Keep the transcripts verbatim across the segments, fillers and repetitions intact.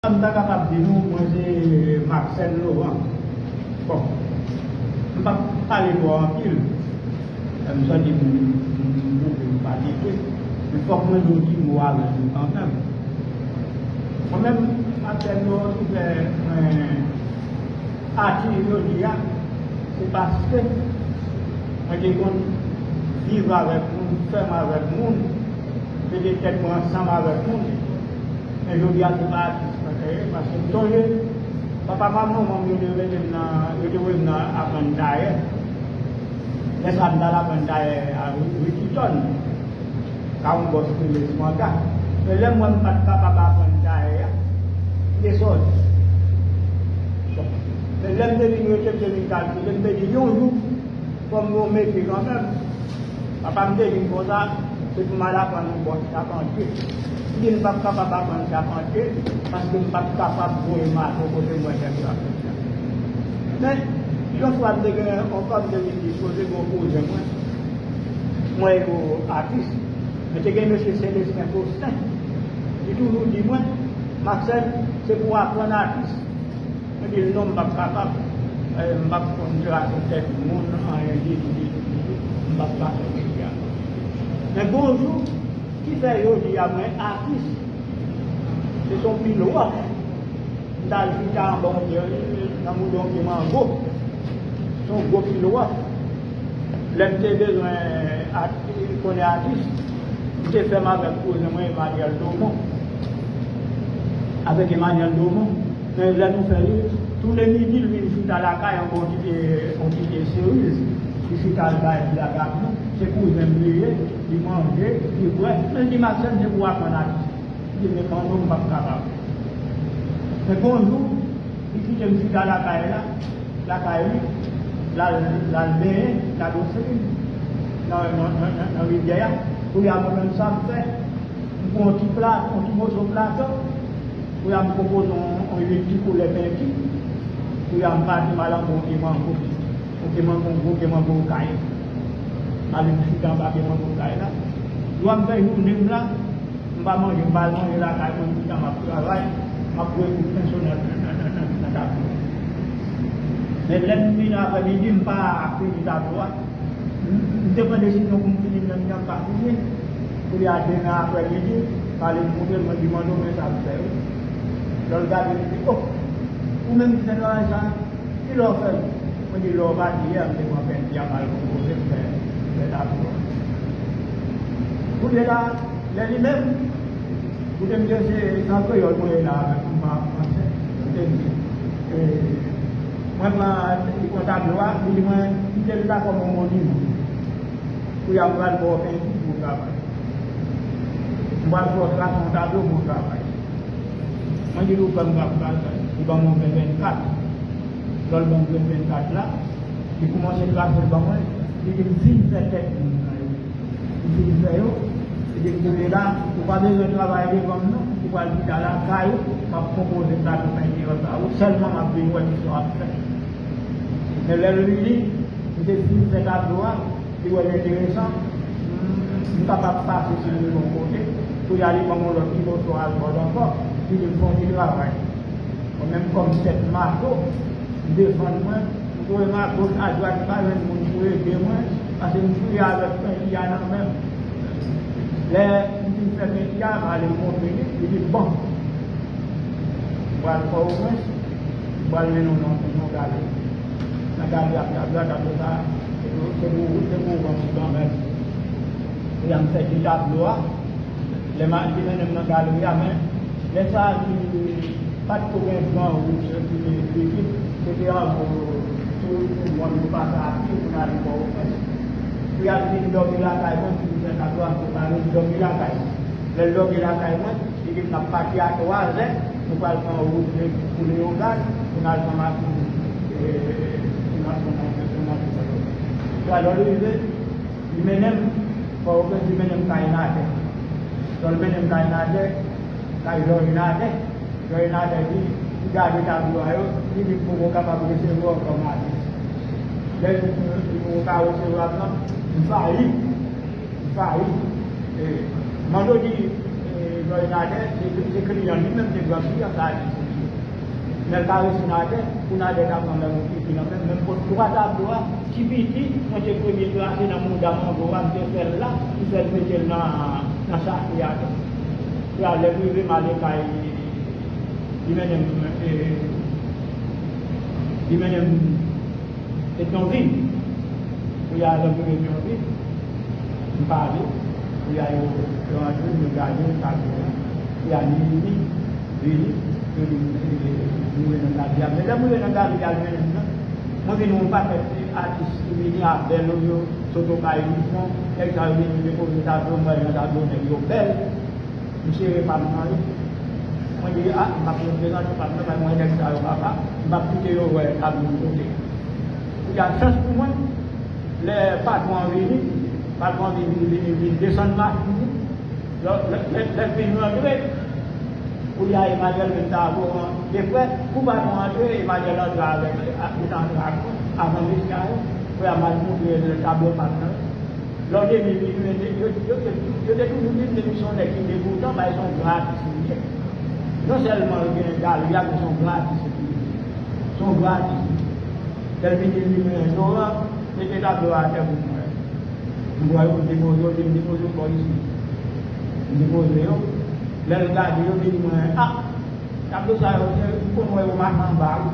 M ta kapab di nou, mwen se Maxène Laurent. Bon, m p ap pale twò anpil. M santi m, m, m bouke, m fatige. Men fòk mwen di yon ti mo avèk nou kanmenm. Mwen menm, Maxène Laurent, ki fè mwen atis jodi a, se paske mwen te konn viv avèk moun, fè m avèk moun, mete tèt mwen ansanm avèk moun. Men jodi a, se pa atis mwen te ye, paske m sonje, papa m ak manman m, yo te mete m nan, yo te voye m nan aprann tayè. Lè sa a, m t al aprann tayè a Ri, Ri Titon, ka yon bòs ki rele Smanga. Men lè m wè m pa t kapab aprann tayè a, m te sòti. Bon. Men lè m te vin rete, m te vin kalkile, m te di, yon jou, fò m gen yon metye kanmenm. Papa m te di m konsa, se pou m al aprann yon bòs chapantye. M di m p ap kapab aprann chapantye, paske m p ap kapab voye mato kote m wè nèg yo ap fè sa. Men, yon swa m te gen yon kòb, m te vin dispoze gen yon kouzen mwen, mwen yo atis. Men te gen mesye Celestin Faustin, li toujou di mwen, Maxène, se pou w aprann atis. Mwen di l non, m p ap kapab. Eh, m p ap konn trase tèt moun, anyen ditou, ditou, ditou. M p ap ka fè bagay sa. Men gon jou, ki fè jodi a mwen atis, se yon pil wòch. M t al chita anba yon pye, nan mouda yon pye mango. Se yon gwo pil wòch. Lè m te bezwen at-, konnen atis, m te fè m avèk kouzen mwen Emmanuel Domon. Avèk Emmanuel Domon, men lè nou fè li, tou le midi, l vin chita lakay, anba yon ti pye, yon ti pye seriz. Li chita, l bay blaga nou. Se kouzen m li ye, li manje, li bwè. Men li di, Maxène, se pou w aprann atis. Li di, men manno, m p ap kapab. Men gon jou, li kite m chita lakay la, lakay li, l al, l al benyen Ladosrin, nan, nan, nan, nan, nan rivyè a. Kounye a, mwen menm, sa m fè, m pran yon ti pla, yon ti moso plato, kounye a, m konpoze yon, yon uit ti koulè penti, kounye a, m pati, m al anba yon pye mango, yon pye mango, yon gwo pye mango kay. M ale m chita anba pye mango kay la. Jou a m fè jounen m la, m pa manje, m pa al manje lakay mwen, toutan m ap travay, m ap voye kout penso nan, nan, nan, nan, nan, nan tablo. Men lè m vin aprèmidi, m pa fini tablo a. M, m te pran desizyon pou m fini l menm jan, m pa fini l. Kounye a, demen aprèmidi, m ale m koute l, mwen di, manno, men sa m fè wi. Lè l gade, li di, o, ou menm ki fè travay sa? Kilè w fè l? Mwen di, lè w pati yè, m te pran penti a, m al konpoze, m fè, m fè tablo a. Kounye la, lè li menm, koute m, se, se an kreyòl mwen ye la avèk ou, m pa an fransè. Koute m, e, mwen pran, li pran tablo a, li di mwen, kite l la kòm yon moniman. Kounye a, m pral ba w penti pou w travay. M pral fè w trase yon tablo pou w travay. Mwen di l, ou kwè m pral travay? Li ban mwen yon grenn vennkat. Lè l ban m grenn vennkat la, li kòmanse trase l ban mwen. Li di m fin fè tèt moun nan yo. M fin fè yo. Li di m, kounye la, ou pa bezwen travay devan m non. Ou pral chita lakay ou, m ap konpoze tablo penti yo ba ou. Sèlman m ap vin wè kisa w ap fè. Men lè l vini, m te fin fè tablo a, li wè l enteresan, m, m kapab pase sou li yon kote, pou y ale ban m yon lòt ti moso albòd ankò, li di m fè yon ti travay. Mwen menm kòm tèt mato, m defann mwen, m voye m agoch, adwat, m pa jwenn moun pou ede mwen, paske m priye avèk penti a nan men m. Lè m fin fè penti a, m ale m montre li, li di, bon, m pral fè w prens, m pral mennen w nan yon galeri. Nan galeri ap tablo a, tablo sa, se pou, se pou, se pou ou vann li kanmenm. Kounye a m fè ti tablo a, lè m al, li mennen m nan galeri a, men lè sa a, li pa t ko gen gran wout ki te vizib, se te anwo tou, tou mòn pou pase a pye pou n ale Pòtoprens. Kounye a, li vin dòmi lakay mwen, m fin fè tablo a, m prepare l dòmi lakay mwen. Lè l dòmi lakay mwen, li di m n ap pati a twazè, nou pral pran wout pou Leyogàn, pou n al pran machin, e, pou n al pran machin, pou n al pran machin. Lè l rive, li mennen m, Pòtoprens, li mennen m kay Nadè. Lè l mennen m kay Nadè, kay Jòj Nadè, Jòj Nadè di, li gade tablo a yo, li di m poko kapab resevwa w kòm atis. Lè li di m poko ka resevwa m nan, m fayi. M fayi. E, Mando di, e, Floyd Nader, se, se kliyan li menm, se gran kliyan sa a li se. Men l ka resi Nader, pou Nader ta pran menm epi nan menm, menm kot twa tablo a, ti piti, mwen te premye trase nan mouda mango a, m te fè l la, m fè l mete l nan, nan sake a tou. Epi a lè m rive, m ale kay li mennen m, e, li mennen m Petyonvil. Pou y al antre Petyonvil, m pale. Pou y al yo rantre, yo gade, yo pale. Pou y al vini, vini, yo vin, e, mouri nan gari a. Men lè mouri nan gari a, li mennen m nan, mwen vin wè yon pakèt atis ki vini avè l, yo sot Okayi, Lifon, nèg sa yo vin depoze tablo, mwen nan tablo nèg yo bèl. M sere pa m nan yo. Mwen di, a, m p ap reprezante pa m nan, bay mwen nèg sa yo, papa, m p ap kite yo wè tablo m kote. Kounye a, chans pou mwen, lè patwon an vini, patwon an vin, vin, vin, vin desann machin li, lè, lè, lè, lè l fin rantre, kounye a, Emmanuel menm ta vo an, de prè, kou patwon an antre, Emmanuel antre avèk li, a, li t antre ak mwen, avan mesye a yo, kounye a, m al montre l tablo pa m nan. Lòt emi vini, men yo, yo, yo, yo te toujou di m depi se yon nèg ki degoutan, bay se yon gran atis li ye. Non sèlman l gen galeri a, men se yon gran atis li ye. Se yon gran atis li ye. Lè l vini, li di mwen, Laurent, mete tablo a atè pou mwen. M pran yo, m depoze yo, li di m depoze yo bò isit. M depoze yo. Lè l gade yo, li di mwen, a, Tablo sa yo, se, m konn wè yo mache anba, wi.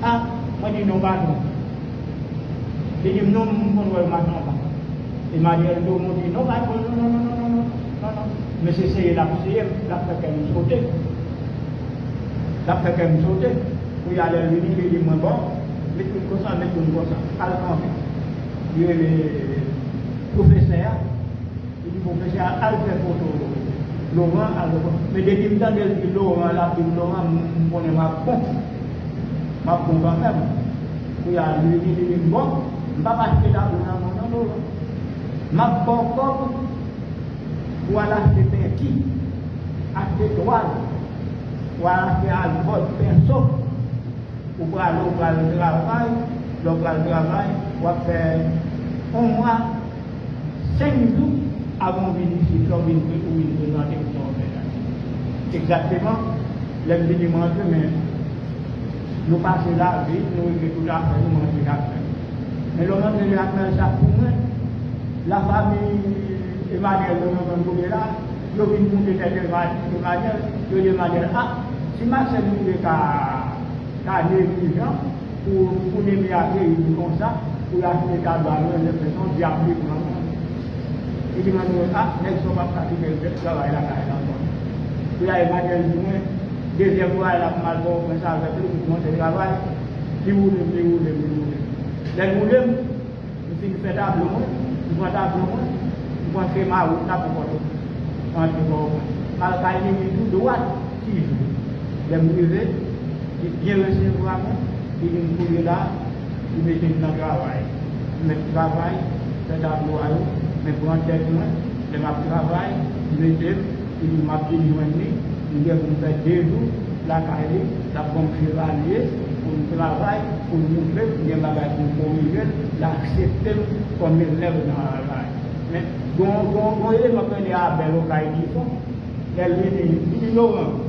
A, mwen di, non, patwon. Li di m, non, m konn wè yo mache anba. Emmanuel Domon di, non, patwon, non, non. Men se seye l ap seye m, l ap fè kè m sote. L ap fè kè m sote. Kounye a lè l vini, li di mwen, bon, met youn konsa, met youn konsa. Al kanpe. Li rele pwofesè a. Li di pwofesè a al fè foto Laurent, al fè foto. Men depi m tande l di Laurent, l ap di m Laurent, m, m konnen m ap bon. M ap bon kanmenm. Kounye a, li di, li di m, bon, m p ap achte tablo nan men w non, Laurent. M ap ba w kòb pou w al achte penti, achte twal, pou w al achte alkòl, penso. Ou prale, ou pral travay, lè w pral travay, w ap fè yon mwa, senk jou, avan w vin isit, lè w vin, ou vin prezante pou sa w fè la. Egzakteman, lè m vini, m rantre, men nou pase lavi, nou regle tout afè nou, m rantre Jakmèl. Men lè w rantre Jakmèl, sa pou mwen, lafanmi Emmanuel, nou menm kote la, yo vin moute tèt Emmanuel, yo di Emmanuel, a, si Marcel rive ka ka neglijan pou, pou Nemy akeyi li konsa, pou l achte tablo a, mwen menm se yon dyab li pran. Li di mwen, a, nèg sa w p ap ka kite l travay lakay la ankò. Pou l ale Emmanuel di mwen, dezyèm travay la pou m al ba w pran sa avèk li, pou kòmanse travay, li woule m, li woule m, li woule m. Lè l woule m, M fin fè tablo mwen, m pran tablo mwen, m pran chema wout la pou Pòtoprens. M antre Pòtoprens. M al kay li, li tou dwat, ti jou. Lè m rive, li byen resevwa mwen, li di m kounye la, li mete m nan travay. M mèt travay, fè tablo a yo, men pran tèt mwen, lè m ap travay, li mete m Epi m ap vin jwenn li, m gen pou m fè de jou lakay li, l ap ban m chevalye pou m travay, pou l moutre m gen bagay pou m korije l, l aksepte m kòm elèv nan travay. Men, gon, gon, gon eleman k rele Abèl Okay Difon, lè l vini, li di, Laurent,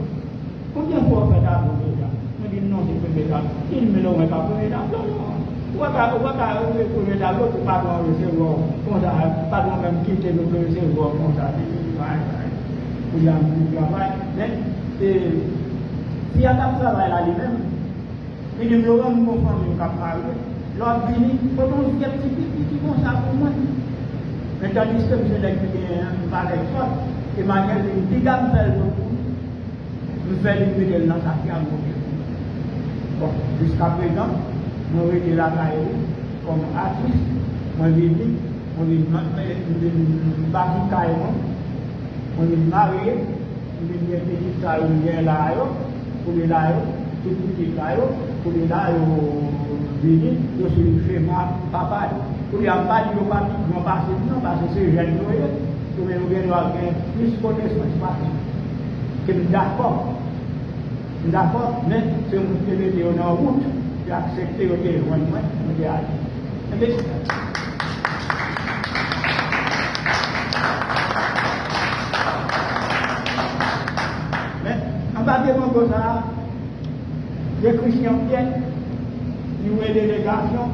konbyen fwa w fè tablo deja? Mwen di l non, se premye tab. Li di m, men non, mwen pa premye tab, non, non. Ou pa ka, ou pa ka ouvri premye tab pou patwon an resevwa w konsa, patwon an menm kite nou pou l resevwa w konsa. Li di, bay, bay. Kounye a m vin travay. Men, e, fi a k ap travay la li menm, li di m, Laurent, m gon fanmi m k ap marye. Lè w ap vini, pote yon vye ti piti konsa pou mwen. Men tandiske m se nèg ki gen, m pa nèg sòt, Emmanuel di m, piga m fè l pou ou. M fè li, m mete l nan sak li, m voye l. Bon, jiskaprezan, mwen rete lakay li kòm atis. Mwen vini, mwen vin, mwen vin bati kay mwen, mwen vin marye, mwen vin gen pitit sa yo m gen la yo, kounye la yo, tout pitit la yo, kounye la yo vini, yo sou chema papa yo. Kounye a, m pa di yo pa pi gran pase m non, paske se jèn yo ye. Yo menm yo gen dwa gen plis konesans pase m. Ke m dakò. M dakò, men se mwen ki te mete yo nan wout, yo aksepte, yo te jwenn mwen, mwen te ale. Enben, se sa. Pye mango sa a, se Christian Pierre, li voye delegasyon.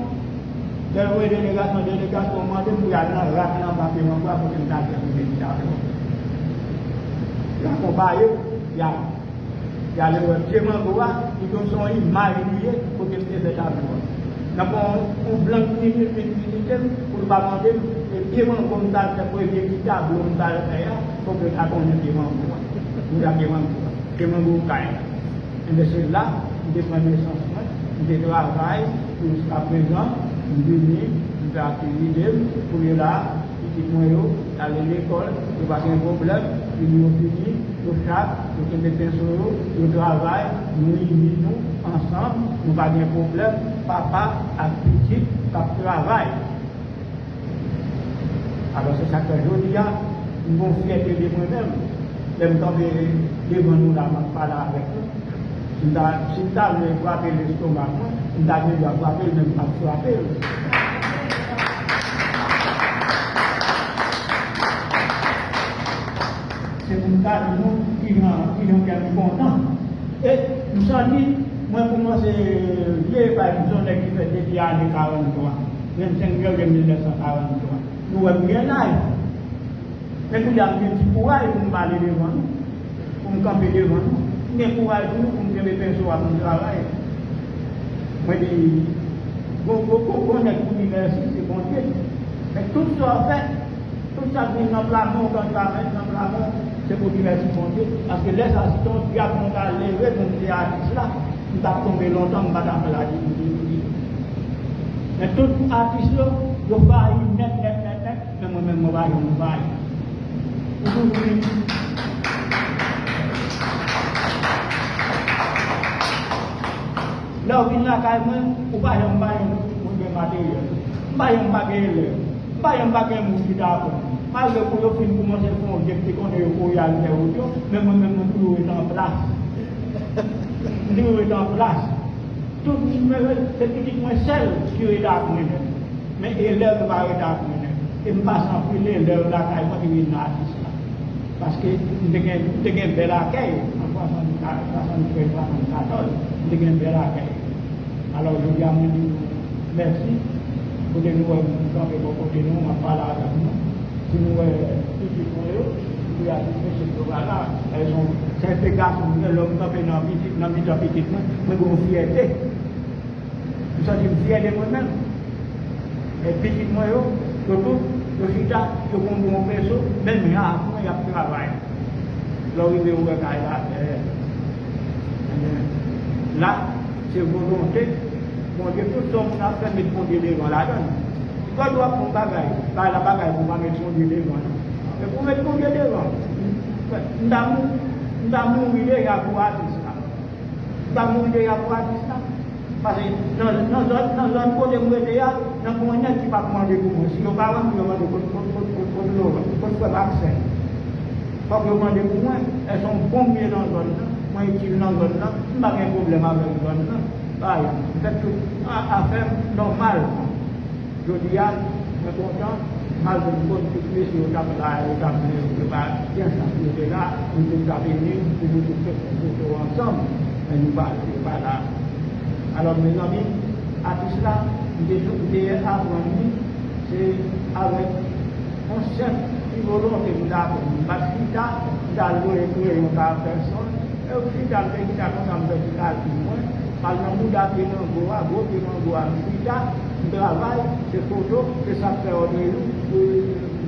Lè l voye delegasyon, delegasyon mande m pou y al nan rak lan anba pye mango a kote m t al fè premye ti tablo. L akonpaye m, y al. Y ale wè pye mango a, li konn se yon imaj li ye, kote m te fè tablo a. Nan pwen yon blan ki vin vin vizite m, pou l pa mande m, e pye mango m t al fè premye ti tablo m t al fè a, fòk yo ta konnen pye mango a. M ta pye mango a. Pye mango kay la. Enben se la, m te pran nesans mwen, m te travay, pou jiskaprezan, m vini, m fè aktivite m, kounye la, pitit mwen yo, y ale lekòl, yo pa gen pwoblèm, fini yo fini, yo chak, yo kenbe penso yo, yo travay, nou ini nou ansanm, nou pa gen pwoblèm, papa ak pitit k ap travay. Alò, se sa k fè jodi a, m gon fyète de mwen menm, lè m kanpe devan nou la, m ap pale avèk nou. Si m ta, si m ta vle frape lestomak mwen, m ta gen dwa frape l, men m p ap frape l. Se pou m ta di nou kijan, kijan kè m kontan. E m santi mwen kòmanse vye, pa egzanp, yon nèg ki fèt depi ane karannntwa, vennsenk janvye mil nèf san karannntwa. Nou wè m gen laj. Men kounye a, m gen ti kouray pou m pale devan nou, pou m kanpe devan nou. M gen kouray pou nou, pou m kenbe penso a, pou m travay. Mwen di, gon, gon, gon, gon nèg pou di mèsi, se Bondye. Men tout sa w fè, tout sa k vin nan pla men w, nan pla men, nan pla men w, se pou di mèsi Bondye. Paske lè sa, si te yon dyab mwen ta leve pou m te atis la, m t ap tonbe lontan, m pa t ap la di, di, di, di. Men tout atis yo, yo fayi nèt, nèt, nèt, nèt. Men mwen menm, mwen pa janm bay. Ou toujou vin. Lè w vin lakay mwen, ou pa janm bay yon moun ki konn gen materyèl. M pa janm pa gen elèv. M pa janm pa gen moun ki ta aprann. Malgre pou yo fin kòmanse fè yon je, m te konnen yo kouri al fè wout yo, men mwen menm, mwen toujou rete an plas. M toujou rete an plas. Tout moun mwen, se pitit mwen sèl ki rete ak mwen nèt. Men elèv yo pa rete ak mwen nèt. E m pase anpil elèv lakay mwen ki vin nan atis la. Paske m te gen, m te gen bèl akèy an swasanntrèz, swasanntrèz, swasannkatorz. M te gen bèl akèy. Alò, jodi a, mwen di nou mèsi. Kote nou wè m kanpe bò kote nou, m ap pale avèk nou. Si nou wè pitit mwen yo, nou wè pitit mesye yo pa la, se yon sèl gason mwen, lè m kanpe nan pitit, nan mitan pitit mwen, mwen gen yon fyète. M santi m fyè de mwen menm. E pitit mwen yo, yo tout, yo chita, yo konn bon penso, menm jan ak mwen, y ap travay. Lè w rive, ou wè kay la, eh, ebyen, la, se volonte Bondye. Tout sa moun ap fè, met Bondye devan ladan l. Lè w ap fè yon bagay, bagay la bagay pou w pa met Bondye devan, non. E pou w met Bondye devan, m ta mou-, m ta mouri deja pou atis la. M ta mouri deja pou atis la. Paske nan, nan zòn, nan zòn kote m rete a, nan gen yon nèg ki p ap mande pou mwen. Si yo pa wè m, yo mande kot, kot, kot, kot, kot Loran, kot frè Maksen. Fòk yo mande pou mwen. Èske yon bon m ye nan zòn nan? Mwen itil nan zòn nan. M pa gen pwoblèm avèk zòn nan. Bay, m fè tout a-, afè m nòmal. Jodi a, mwen kontan, malgre m konn tout mesye yo t ap la, yo t ap vle, yo pa gen chans yo te la, pou nou t ap vini, pou nou tout fè foto ansanm, men nou pa, yo pa la. Alò, mezanmi, atis la, m te, m te aprann li, se avèk yon senp ti volonte m t aprann. M pa t chita, m t al voye kreyon ba pèsonn, e yo chita, m te chita konsa, m fè ti kalkil mwen, m al nan bouda pye mango a, gwo pye mango a, m chita, m travay, se foto, se sa k fè òdre jou,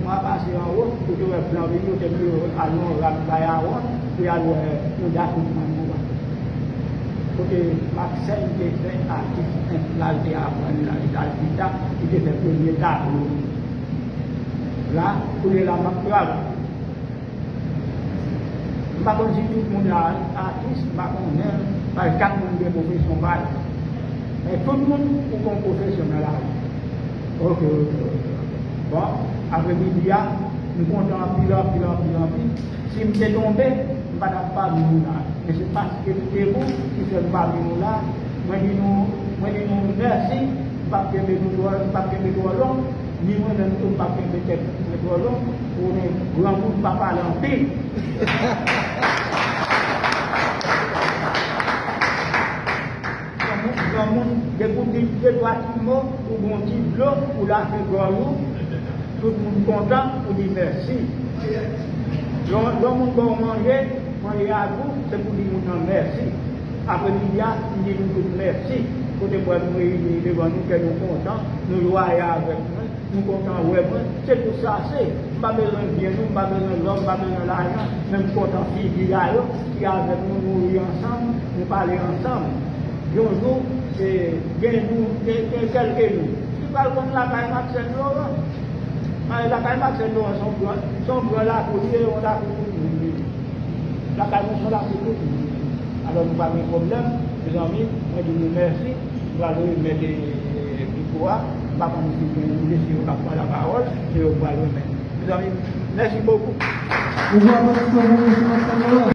mwa pase anwo, ou te wè blan vini, yo te mete yo al nan rak bay Awon, pou y al wè bouda tout mango a. Kote Maksen te fè atis senp la, l te aprann la, li t al chita, li te fè premye tablo. La, kounye la, m ap travay. M pa konn si tout moun la atis, m pa konnen, paske chak moun gen pwofesyon pa l. Men tout moun ou gen yon pwofesyon nan lavi. Ok, ok, ok. Bon, apremidi a, m kontan anpil, anpil, anpil, anpil. Si m te tonbe, m pa t ap pami nou la. Men se paske m debou ki fè m pami nou la. Mwen di nou, mwen di nou mèsi, m p ap kenbe nou twò, m p ap kenbe twò long. Ni mwen menm tou, m p ap kenbe tèt mwen twò long, pou konnen granmoun pa pale anpil. Depi w di de twa ti mo, ou bon ti dlo, ou lave gòj ou, tout moun kontan, ou di mèsi. Lè yon moun ba w manje, manje a gou, se pou di moun nan mèsi. Apremidi a, m di nou tout mèsi. Kote m wè nou reyini devan nou, kè nou kontan, nou lwaye avèk mwen. Nou kontan wè mwen, se tout sa se. M pa bezwen byen nou, m pa bezwen lò, m pa bezwen lajan, men m kontan figi a yo ki avèk nou, nou ri ansanm, nou pale ansanm. Yon jou, e, gen nou, gen, gen kèlke nou ki pral konn lakay Maxèl Laurent. Lakay Maxèl Laurent se yon gran, se yon gran lakou li ye, yon lakou tout moun li ye. Lakay nou se yon lakou tout moun li ye. Alò, nou pa gen pwoblèm, mezanmi, mwen di nou mèsi. M pral remèt, e, mikwo a. M pa konn si gen lise yo k ap pran lapawòl, se yo k pral remèt. Mezanmi, mèsi bokou. Ou pran pozisyon pou mesye Maxèl Laurent?